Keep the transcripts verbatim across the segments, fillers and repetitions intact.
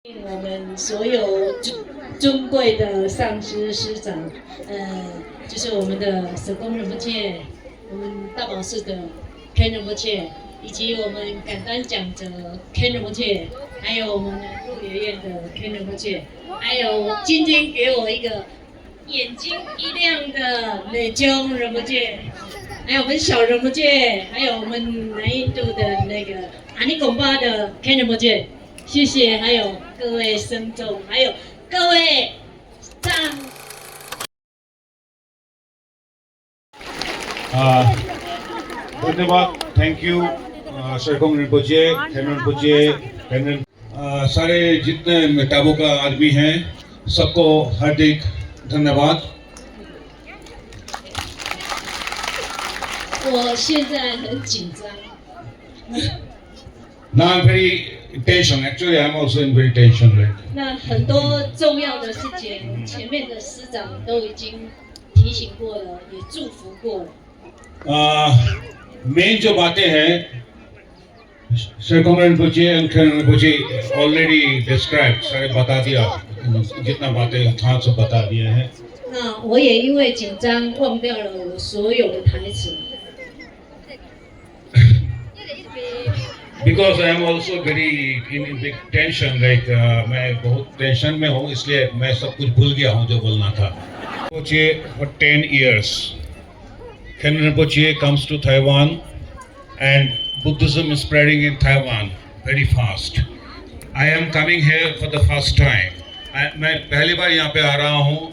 我们所有尊尊贵的上师师长，呃，就是我们的舍公仁波切，我们大宝寺的 Ken 仁波切，以及我们感官讲者 Ken 仁波切，还有我们的鹿野院的 Ken 仁波切，还有今天给我一个眼睛一亮的 Lechong 仁波切，还有我们小仁波切，还有我们南印度的那个 Anikonpa 的 Ken 仁波切，谢谢，还有各位僧众，还有各位藏 Uh, धन्यवाद, thank you, uh, सरकोंग रिम्पोचे, खेमन रिम्पोचे, खेमन, uh, सारे जितने टाबो का आदमी हैं, सबको हार्दिक धन्यवाद। 我现在很紧张。 Now I'm very tension. Actually, I'm also in very tension, right? 那很多重要的事情，前面的师长都已经提醒过了，也祝福过了。 Uh, main जो बातें हैं, सरकोंग रिम्पोचे and खेमन रिम्पोचे already described, सारे बता दिया, जितना बातें था सब बता दिया है। 那我也因为紧张忘掉了我所有的台词。 Because I am also very in, in big tension, like, uh, मैं बहुत टेंशन में हूँ, इसलिए मैं सब कुछ भूल गया हूँ जो बोलना था। Rinpoche for ten years. Khenpo Rinpoche comes to Taiwan and Buddhism is spreading in Taiwan very fast. I am coming here for the first time. I, मैं पहली बार यहाँ पे आ रहा हूँ।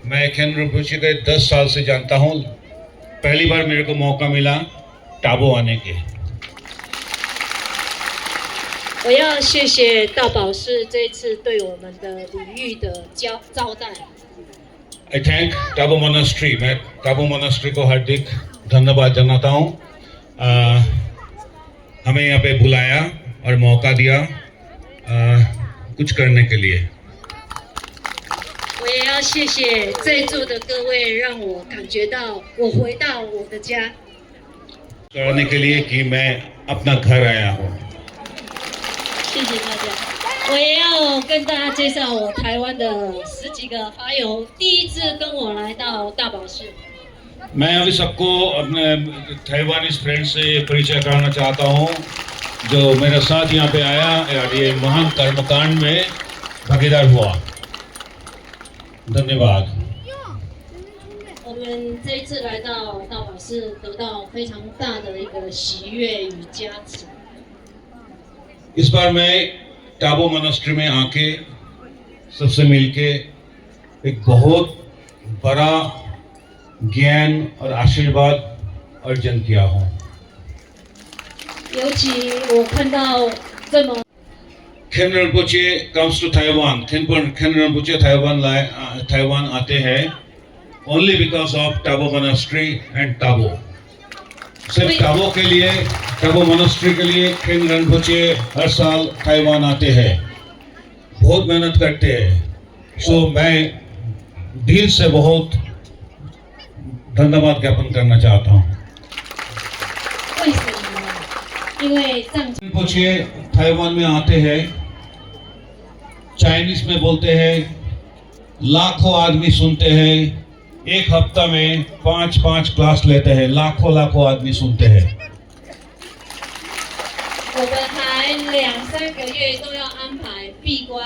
मैं खेमन रिम्पोचे को दस साल से जानता हूँ। पहली बार मेरे को मौका मिला टाबो आने के। 我要谢谢大宝寺这一次对我们的礼遇的招招待。 I thank Tabo Monastery. मैं टाबो मोनास्ट्री को हार्दिक धन्यवाद जनाता हूँ। अ, हमें यहाँ पे बुलाया और मौका दिया, अ, कुछ करने के लिए। 我也要谢谢在座的各位，让我感觉到我回到我的家。 करने के लिए कि मैं अपना घर आया हूँ। 谢谢大家。我也要跟大家介绍我台湾的十几个发友，第一次跟我来到大宝寺。 मैं अभी सबको अपने ताइवानीज फ्रेंड से परिचय कराना चाहता हूँ, जो मेरे साथ यहाँ पे आया और ये महान कर्मकांड में भागीदार हुआ। धन्यवाद। 我们这一次来到大宝寺，得到非常大的一个喜悦与加持。 इस बार मैं टाबो मोनास्ट्री में आके सबसे मिलके एक बहुत बड़ा ज्ञान और आशीर्वाद अर्जन किया हूँ। 尤其我看到这么 खेमन Rinpoche comes to Taiwan. Kheman खेमन रिम्पोचे ताइवान लाए, अ, ताइवान आते हैं only because of Tabo Monastery and Tabo. सिर्फ टाबो के लिए, टाबो मोनास्ट्री के लिए खेमन रिम्पोचे हर साल ताइवान आते हैं, बहुत मेहनत करते हैं। सो मैं दिल से बहुत धन्यवाद ज्ञापन करना चाहता हूँ। 为什么呢？因为藏传 रिम्पोचे ताइवान में आते हैं, चाइनीज में बोलते हैं, लाखों आदमी सुनते हैं, एक हफ्ता में पांच पांच क्लास लेते हैं, लाखों लाखों आदमी सुनते हैं। 我们还两三个月都要安排闭关、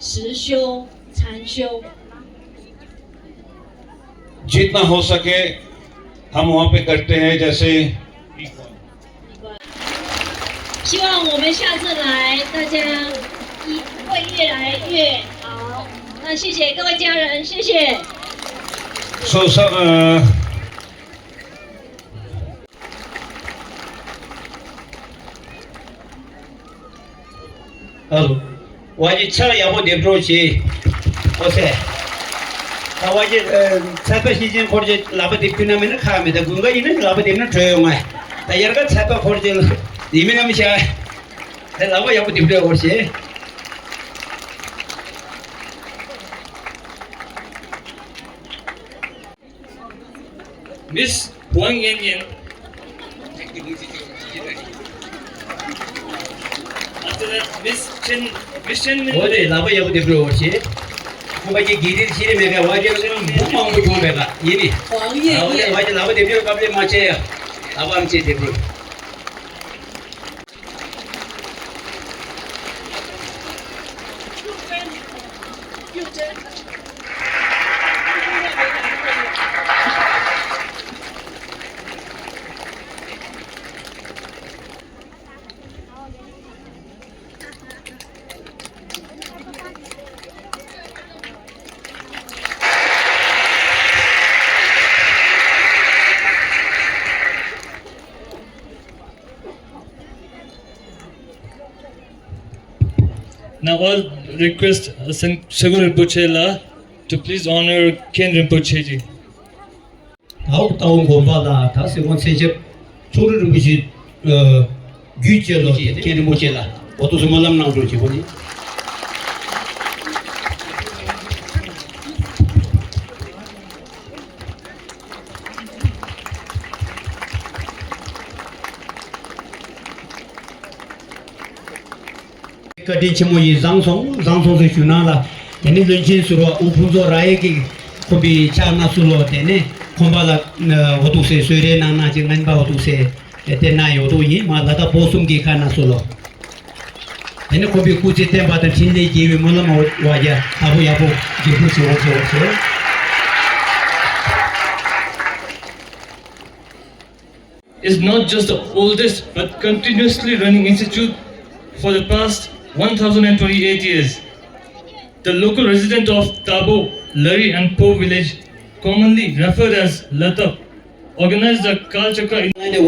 实修、禅修。 जितना हो सके हम वहाँ पे करते हैं। जैसे 希望我们下次来，大家一会越来越好。那谢谢各位家人，谢谢。 so, so, uh, Hello. ཝ་ཇི་ཆ་ཡག་པོ་འདེབས་རོགས་བྱེད། ཨོ་སེ། ད་ཝ་ཇི་ཚད་པ་ཤེས་ཅན་འཁོར་གྱི་ལག་པ་འདེབས་ཁྱོད་ན་མིན་ན་ཁག་མེད། ད་དགུན་ཁ་ཡིན་ན་ལག་པ་འདེབས་ན་བྲོས་ཡོང་ང་། ད་དབྱར་ཁ་ཚད་པ་འཁོར་གྱི་ཡིན་མིན་ན་མི་ཤེས། ད་ལག་པ་ཡག་པོ་འདེབས་རོགས་བྱེད། Miss Huang Yanyan. Miss Chen, Miss Chen Min. འོ་དེ་ལག་པ་ཡག་པོ་རྡེབ་རོགས་བྱེད། ཁོང་པ་ཀྱི་དགེ་རྒན་ཤེས་རིག་མེད་པའི་བ་ཅན་འབུ་མང་པོ་བྱུང་བས་ད་ཡིན་ནི། ཨོ་ཡེ་ཨོ་དེ་ཡེ། བ་ཅན་ལག་པ་རྡེབ་རོགས་བཀའ་ལས་མ་བྱེད་ཡ། ལག་པའམ་ཅེ་རྡེབ་རོགས། Now all request uh, Sen- Segun Rinpoche la to please honor Ken Rinpoche ji. ད་ཨོ་ཏའོ་དགོན་པ་ལ་ད་སེ་གོང་ཚེ་ཆབ་ཚོགས་རི་རིན་པོ་ཆེ་རྒྱུད་བཅས་ལོ་ཀན་རིན་པོ་ཆེ་ལ་འོ་ཏོ་སུ་སྨོན་ལམ་གནང་འགྲོ་བྱེད་པོ་ནི། བཀའ་དྲིན་ཆེན་མོ་ཡིན། བཟང་སོང་བཟང་སོང་ཟེར་ཞུ་ན་ལ། དེ་ནི་བློན་ཆེན་ཟུར་པ་ཨུ་ཕུན་ཚོགས་ར་ཡེ་གི་ཁོ་པའི་ཕྱག་ན་སུ་ལོ་དེ་ནི་ཁོམ་པ་ལ་འོ་ཐུག་སེ་གསོལ་རས་གནང་ན་ཅིག་ངན་པ་འོ་ཐུག་སེ་དེ་ན་ཡོད་དོ་ཡིན་མ་ལ་ད་པོ་གསུམ་གི་ཁ་ན་སུ་ལོ། དེ་ནི་ཁོ་པའི་སྐུ་ཚེ་བརྟན་པ་དང་འཕྲིན་ལས་རྒྱས་པའི་སྨོན་ལམ་འོ་བ་རྒྱ་ལྷ་བུ་ཡག་པོ་རྒྱས་པོ་ཞུ་བ་ཞུ་བ་ཞུ། Is not just the oldest but continuously running institute for the past one thousand and twenty-eight years. The local resident of Tabo, Lari and Po village, commonly referred as Latak, organized the Kalchakra in- ང་ནས་འོས་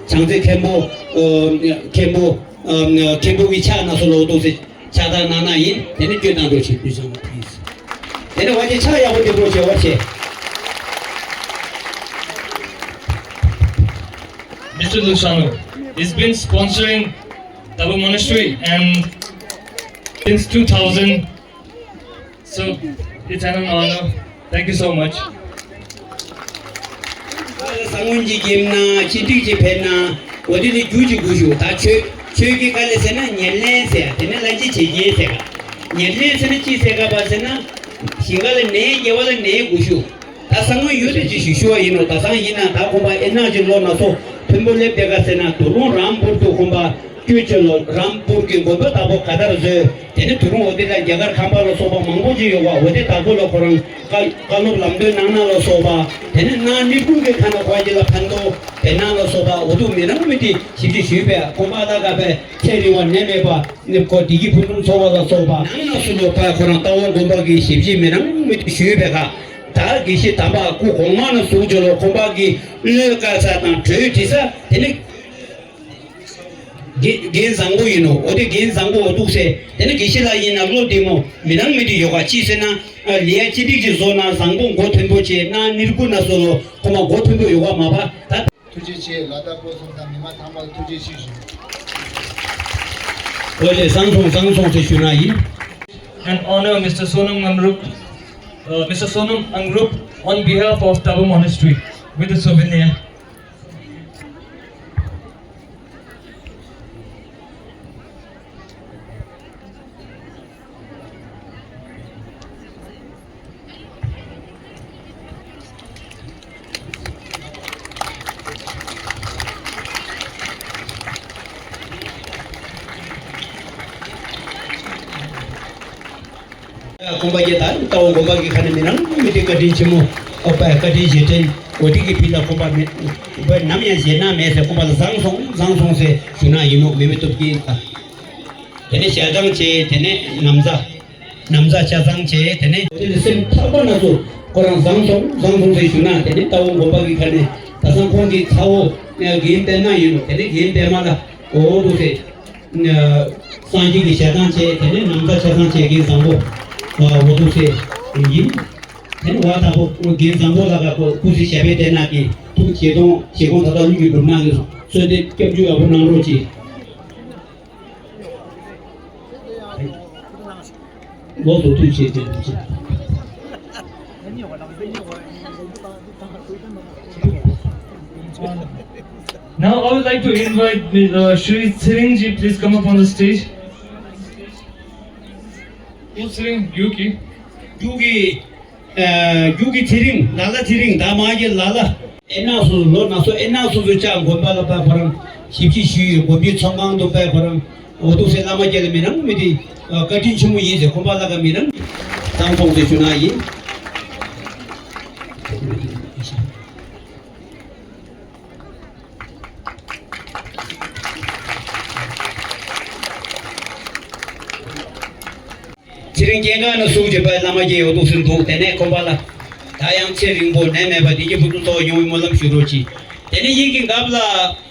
བྱང་རྩེ་མཁན་པོ་མཁན་པོ་མཁན་པོ་གི་ཕྱག་ན་སོ་ལོ་ཏོ་སེ། ཕྱག་རྟགས་གནང་ན་ཡིན། དེ་ནི་སྐྱོད་དང་འགྲོ་ཞིག་དུས་སང་ཕིས། དེ་ནི་ཝ་ཅེ་ཕྱག་ཡག་པོ་དེ་འགྲོ་བྱེད་བར་བྱེད། Mister Lushano, he's been sponsoring Tabo Monastery and since two thousand, so it's an honor. Thank you so much. ས་སྔོན་གྱི་འགྱེམ་ན་ཅི་འགྲིག་ཅི་ཕེབས་ན་འོ་དེ་ནི་རྒྱུ་ཅི་དགོས་ཞུ་ད་ཆོས་ཆོས་ཀྱི་དཀའ་ལས་ཟེར་ན་ཉེར་ལེན་ཟེར་དེ་ནི་ལ་ཅི་བྱེད་ཀྱི་ཟེར་ག་ཉེར་ལེན་ཟེར་ན་ཅི་ཟེར་ག་པ་ཟེར་ན་ཞིང་ཁ་ལ་ནས་རྒྱལ་བ་ལ་ནས་དགོས་ཞུ་ད་ས་སྔོན་ཡོད་དེ་ཅི་ཞུ་ཞུ་བ་ཡིན་ནོ་ད་སང་ཡིན་ན་ད་ཁོང་པ་ཨེ་ནག་ཅི་ལོ་ན་སོ་མཐོན་པོ་སླེབས་དེ་ག་ཟེར་ན་དུ་རུང་རམ་བུར་དུ་ཁོང་པ། ཀྱོ་ཅོ་ལོ་རམ་པུར་གྱི་དགོན་པ་དག་པོ་ག་དར་བཟོས། དེ་ནི་དུ་རུང་འོ་དེ་ལ་རྒྱ་གར་ཁམས་པ་ལ་སོགས་པ་མང་པོ་ཅིག་ཡོད་པ་འོ་དེ་དག་པོ་ལ་ཁོ་རང་བཀའ་བཀའ་སློབ་ལམ་སྟོན་གནང་ན་ལ་སོགས་པ་དེ་ནི་གནའ་ནི་ཀུན་གྱི་ཁ་ན་ཁོ་ཅི་ལ་ཕན་ཐོགས་དེ་ན་ལ་སོགས་པ་འོ་དུ་མི་རང་མི་དེ་ཞིབ་ཅིག་ཞུས་པས་ཁོང་པ་ལ་དགའ་བས་ཚེ་རིང་བ་ནད་མེད་པ་ནི་ཁོ་བདེ་སྐྱིད་ཕུན་སུམ་ཚོགས་པ་ལ་སོགས་པ་ནང་ན་སུ་ལོ་པ་ཁོ་རང་རྟ་བོ་དགོན་པ་གི་ཞིབ་ཅིག་མི་རང་མི་དེ་ཞུས་པས་ཁ་ད་དགེ་བཤེས་དམ་པ་སྐུ་གོང་མ་ན་ཟུག་ཅོ་ལོ་ཁོང་པ་གི་བློས་དཀའ་ས་དང་གྲོས་དྲི་ས་དེ་ནི། རྒན་རྒན་བཟང་པོ་ཡིན་ནོ། འོ་དེ་རྒན་བཟང་པོ་འོ་འདུག་སེ། དེ་ནི་དགེ་བཤེས་ལགས་ཡིན་ན་བློ་བདེ་མོ་མི་རང་མི་དེ་ཡོད་ག་ཅི་ཟེར་ན། ལི་ཡ་ཅི་ཏིག་ཅི་བཟོ་ན་བཟང་པོ་མགོ་མཐོན་པོ་བྱས་ན་ནིར་ཀུ་ན་སོ་ལོ་ཁོ་མ་མགོ་མཐོན་པོ་ཡོད་ག་མ་པ་ད། ཐུགས་རྗེ་ཆེ་ལ་དྭགས་སྤོ་སོང་དང་མི་མང་ཚང་མར་ཐུགས་རྗེ་ཆེ་ཞུ། འོ་ལེ་བཟང་སོང་བཟང་སོང་ཟེར་ཞུ་ན་ཡིན། And honor Mister Sonam Angrup, uh, Mister Sonam Angrup on behalf of Tabo Monastery with a souvenir. ཁོང་པ་རྒྱལ་དར་ལྟ་བུ་དགོན་པ་གི་ཁ་ནས་མི་རང་མི་དེ་བཀའ་དྲིན་ཆེན་མོ་ཨོ་པ་བཀའ་དྲིན་རྗེས་དྲན་འོ་དེ་གི་ཕི་ལ་ཁོང་པ་མི་བོད་ནམ་ཡང་བཞེས་ན་མེད་ཟེར་ཁོང་པ་ལ་བཟང་སོང་བཟང་སོང་ཟེར་ཞུ་ན་ཡིན་ནོ་མི་མི་སྟོབས་ཀྱིས་ད་དེ་ནས་ཞལ་གདངས་བྱས་དེ་ནས་ན་བཟའ་ན་བཟའ་ཆ་ཚང་བྱས་དེ་ནས་དེ་ནས་སེམས་ཐག་པ་ན་སོ་ཁོ་རང་བཟང་སོང་བཟང་སོང་ཟེར་ཞུ་ན་དེ་ནས་ལྟ་བུ་དགོན་པ་གི་ཁ་ནས་ད་སང་ཁོང་གི་ཚ་བོ་རྒན་པད་མ་ཡིན་ནོ་དེ་ནས་རྒན་པད་མ་ལ་འོ་འདུག་ཟེར། སངས་རྒྱས་ཀྱི་ཞལ་ཐང་བཅས་དེ་ནས་ནམ་མཁའ་ཆ་ཚང་བཅས་རྒན་བཟང་པོ་འོ་ཐུག་སེ་ཡིན། དེ་ནས་བ་དང་པོ་རྒན་བཟང་པོ་ལ་དགའ་པོ་སྐུ་ཚེ་ཞབས་པད་བརྟན་ན་གི་ཐུགས་བཞེད་གཏོང་བཞེད་དགོངས་ད་ལྟ་ལུགས་ཀྱི་སྒྲུབ་གནང་གི་གསོལ་འདེབས་སྐྱབས་འཇུག་ཡག་པོ་གནང་རོགས་གྱིས། ལོགས་སུ་ཐུགས་རྗེ་ཆེ། Now I would like to invite uh, Shri Tshering ji, please come up on the stage. ཚེ་རིང་རྒྱུགས་ཀྱི། རྒྱུགས་ཀྱི། ཨ། རྒྱུགས་ཀྱི་ཚེ་རིང་། ལ་ལ་ཚེ་རིང་། ད་མ་གི་ལ་ལ། ཨེ་ན་སུ་ལོ་ན་སོ་ཨེ་ན་སུ་སུ་ཅག་དགོན་པ་ལ་པ་ཁོ་རང་ཞིབ་ཕྱི་ཞུས་ཡོད། དགོན་པའི་ཚོང་ཁང་དུ་པ་ཁོ་རང་འོ་དུ་སེ་བླ་མ་རྒྱལ་ལ་མི་རང་མི་དེ་བཀའ་དྲིན་ཆེན་མོ་ཡིན་ཟེར། ཁོང་པ་ལ་ག་མི་རང་བཟང་སོང་ཟེར་ཞུ་ན་ཡིན། ཚེ་རིང་སྐྱེ་རྒ་ན་ཟུག་བྱེད་པའི་བླ་མ་རྒྱལ་ཡོད་དུ་སུན་འདུག་དེ་ནས་ཁོང་པ་ལ་ད་ཡང་ཚེ་རིང་པོ་ནད་མེད་པ་བདེ་སྐྱིད་ཕུན་སུམ་ཚོགས་ཡོང་བའི་སྨོན་ལམ་ཞུ་རོགས་གྱིས། དེ་ནས་ཡིད་ཀྱི་འགབ་ལ་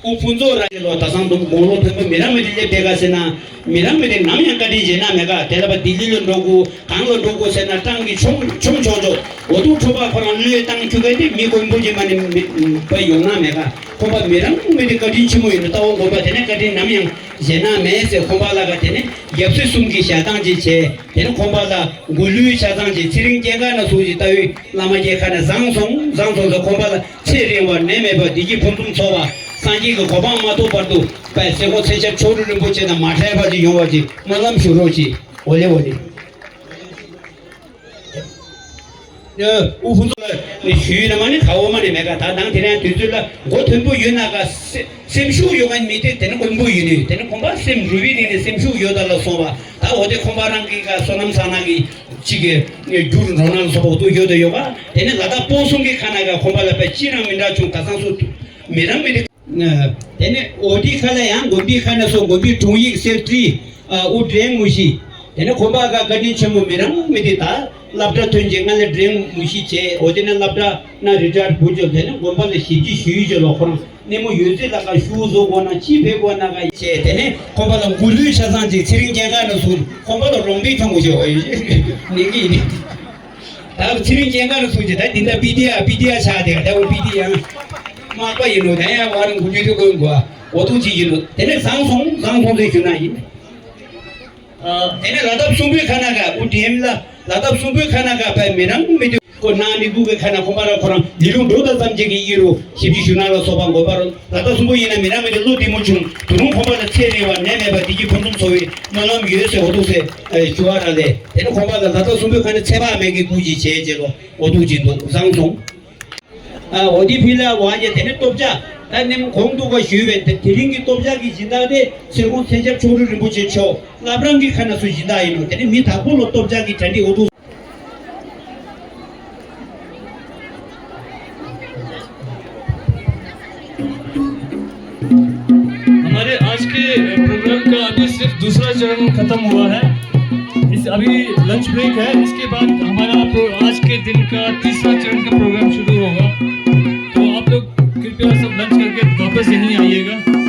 དབུ་ཕུན་ཚོགས་ར་ལོ་ད་སང་དུམ་དགུང་ལོ་མཐོན་པོ་མི་རང་མི་དེ་སླེབས་བསྡད་ག་ཟེར་ན། མི་རང་མི་དེ་ནམ་ཡང་བཀའ་དྲིན་རྗེས་གནང་མེད་ག་དེ་ལ་པ་ལྡི་ལི་ལ་འགྲོ་དགོས། གང་ལ་འགྲོ་དགོས་ཟེར་ན་སྤྲང་གི་ཆུང་ཆུང་ཆོག་ཆོག་འོ་དུ་ཁྲོ་པ་ཁོ་རང་བློས་བཏང་ཁྱུ་ག་དེ་མི་དཀོན་པོ་རྗེས་མ་ནི་མི་པ་ཡོང་ན་མེད་ག་ཁོ་པ་མི་རང་མི་དེ་བཀའ་དྲིན་ཆེན་མོ་ཡིན་ནོ་ལྟ་བ་དགོས་པ་དེ་ནས་བཀའ་དྲིན་ནམ་ཡང་རྗེས་གནང་མེད་ཟེར། ཁོང་པ་ལ་ག་དེ་ནས་རྒྱབ་སྲིད་གསུམ་གྱི་ཞལ་ཐང་ཅིག་བྱས། དེ་ནས་ཁོང་པ་ལ་མགོ་ལུས་ཆ་ཚང་ཅིག་ཚེ་རིང་སྐྱེ་རྒ་ན་ཟུག་ཅིག་ལྟ་བུའི་བླ་མ་རྒྱལ་ཁ་ནས་བཟང་སོང་བཟང་སོང་ཟེར། ཁོང་པ་ལ་ཚེ་རིང་བ་ནད་མེད་པ་བདེ་སྐྱིད་ཕུན་སུམ་ཚོགས་པ་སངས་རྒྱས་ཀྱི་གོ་འཕང་མ་ཐོབ་བར་དུ་པའི་སེ་གོ་ཚེ་ཞབས་མཆོག་སྤྲུལ་རིན་པོ་ཆེ་དང་མ་བྲལ་བ་ཅིག་ཡོང་བ་ཅིག་སྨོན་ལམ་ཞུ་རོགས་གྱིས། འོ་ལེ་འོ་ལེ། དབུ་ཕུན་ཚོགས་ལ་ཞུས་ན་མ་ནི་ད་འོ་མ་ནི་མེད་ག་ད་དང་དེ་རིང་དུས་ཚོད་ལ་མགོ་མཐོན་པོ་ཡོད་ན་ག་སེ་སེམས་ཤུགས་ཡོད་མཁན་མི་དེ་དེ་ནི་དཀོན་པོ་ཡིན་ནི། དེ་ནི་ཁོང་པ་སེམས་རུས་པའི་གནས་ནས་སེམས་ཤུགས་ཡོད་ད་ལ་སོང་བ། ད་འོ་དེ་ཁོང་པ་རང་གི་ག་བསོད་ནམས་བསགས་ན་གི་གཅིག་གི་རྒྱུར་འགྲོ་ན་ལ་སོགས་པ་འོ་དུ་ཡོད་དོ་ཡོད་ག་དེ་ནི་ལ་དྭགས་སྤོ་གསུམ་གི་ཁ་ན་ག་ཁོང་པ་ལ་པ་ཅི་རང་མི་འདྲ་བྱུང་། ད་སང་སུ་མི་རང་མི་འདྲ། དེ་ནི་འོ་དེ་ཁ་ལ་ཡང་དགོན་པའི་ཁ་ན་སོ་དགོན་པའི་དྲུང་ཡིག་གསེར་ཁྲི་ཨ་དབུ་འདྲེན་མུ་བཞི། དེ་ནས་ཁོང་པ་ག་བཀའ་དྲིན་ཆེན་མོ་མི་རང་མི་དེ་ད་སློབ་གྲྭ་ཐོན་རྗེས་སྔ་ལས་འདྲེན་མུ་བཞི་བྱས། འོ་དེ་ནས་སློབ་གྲྭ་ན་རི་ཊ་ཡར་བུ་ཅོ་དེ་ནས་དགོན་པ་ལ་ཞིབ་ཀྱི་ཞུས་ཅོ་ལོ་ཁོ་རང་སྣེ་མོ་ཡོད་ཚད་ལ་ཁ་ཤུ་བཟོ་དགོས་ན་ཅི་ཕེབས་དགོས་ན་ག་བྱས། དེ་ནས་ཁོང་པ་ལ་མགོ་ལུས་ཆ་ཚང་ཅིག་ཚེ་རིང་སྐྱེ་རྒ་ན་ཟུག་ཁོང་པ་ལ་རོང་པའི་ཁྱོང་གོ་ཞེས་འོ་ཡོད་ནི་གི་ཡིན། ད་ཚེ་རིང་སྐྱེ་རྒ་ན་ཟུག་ཅིག་ད་འདི་འདྲ་པི་ཏི་ཡ་པི་ཏི་ཡ་ཆགས་དེ་ད་འོ་པི་ཏི་ཡ་མག་པ་ཡིན་ནོ། ད་ཡང་བར་མགོ་ལུས་དེ་དགོས་མགོ་འོ་ཐུག་ཅིག་ཡིན་ནོ། དེ་ནས་བཟང་སོང་བཟང་སོང་ཟེར་ཞུ་ན་ཡིན། དེ་ནས་ལ་དྭགས་སུམ་བུའི་ཁ་ན་ག་འུ་ཌི་ཨེམ་ལ་ལ་དྭགས་སུམ་བུའི་ཁ་ན་ག་པའི་མི་རང་མི་དུ་ཁོ་ན་ནི་དུ་གི་ཁ་ན་ཁོ་པ་ར་ཁོ་རང་ལི་ལུ་འགྲོ་ད་ཙམ་ཅིག་གི་ཨི་རུ་ཞིབ་ཅིག་ཞུ་ན་ལ་སོགས་པ་འགོ་པ་རུ་ལ་དྭགས་སུམ་བུ་ཡིན་ན་མི་རང་མི་དུ་བློ་གཏི་མུག་ཆུང་དུ་རུང་ཁོ་པ་ལ་ཚེ་རིང་བ་ནད་མེད་པ་བདེ་སྐྱིད་ཕུན་སུམ་ཚོགས་པའི་སྨོན་ལམ་ཡོད་ཟེར་འོ་དུ་ཟེར་ཞུ་བ་ར་ལས། དེ་ནི་ཁོ་པ་ལ་ལ་དྭགས་སུམ་བུའི་ཁ་ན་ཚེ་དཔག་མེད་ཀྱི་སྐུ་ཅིག་བྱས་རྗེས་ལོ་འོ་དུ་ཅིག་འདུག་བཟང་སོང་། ཨ་འོ་དེ་ཕི་ལ་བ་ཡ་དེ་ནི་སྟོབས་ཆ་ད་ནེམ་གོང་དུ་ག་ཞུས་པའི་དེ་དེ་རིང་གི་སྟོབས་ཆ་གི་སྦྱིན་བདག་དེ་ཚེ་གོང་ཚེ་ཞབས་མཆོག་སྤྲུལ་རིན་པོ་ཆེ་མཆོག་བླ་བྲང་གི་ཁ་ན་སུ་སྦྱིན་བདག་ཡིན་ནོ། དེ་ནི་མི་དག་པོ་ལོ་སྟོབས་ཆ་གི་གྲ་འགྲིག་འོ་དུ། हमारे आज के प्रोग्राम का अभी सिर्फ दूसरा चरण खत्म हुआ है। इस अभी लंच ब्रेक है, इसके बाद हमारा प्रो-, आज के दिन का तीसरा चरण का प्रोग्राम शुरू होगा। तो आप लोग कृपया सब लंच करके वापस यहीं आइएगा।